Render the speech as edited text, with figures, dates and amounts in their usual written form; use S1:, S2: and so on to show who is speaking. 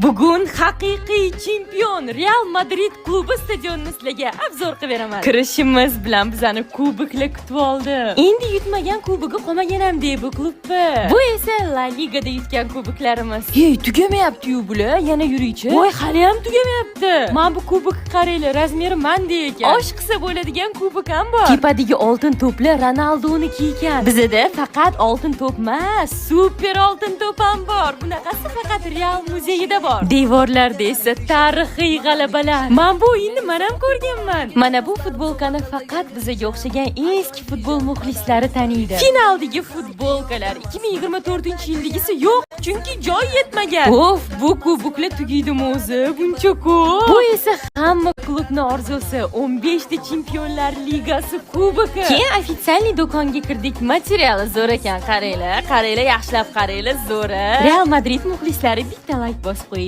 S1: Bugun haqiqiy chempion Real Madrid klubi stadionini sizlarga обзор qilib beraman. Kirishimiz bilan bizani kuboklar kutib oldi. Endi yutmagan kubogi qolmagan ham dey bu klubni. Bu esa La Ligada yutgan kuboklarimiz. Hey, tugamayapti-yu bular, yana yuriychi. Voy, hali ham tugamayapti. Mana bu kubokni qaranglar, размер i mandek ekan. Osh qilsa bo'ladigan kubok ham bor. Tepadagi oltin to'plar Ronaldoniki ekan. Bizada faqat oltin to'p emas, super oltin to'p ham bor. Bunaqasi faqat Real muzeyida bor. Devorlarda esa tarixiy g'alabalar. Men bu o'yinni man ham ko'rganman. Mana bu futbolkani faqat bizaga o'xshagan eski futbol muxlislari taniydi. Finaldagi futbolkalar 2024-yildigisi yo'q, chunki joy yetmagan. Of, bu kuboklar tugaydimi o'zi? Buncha ko'p. Bu esa hamma klubni orzusi, 15 ta Chempionlar Ligasi kubogi. Keyin официальный do'konga kirdik. Materiali zo'r ekan, qaranglar, qaranglar, yaxshilab qaranglar, zo'r. Real Madrid muxlislari bitta layk bosib qo'yinglar.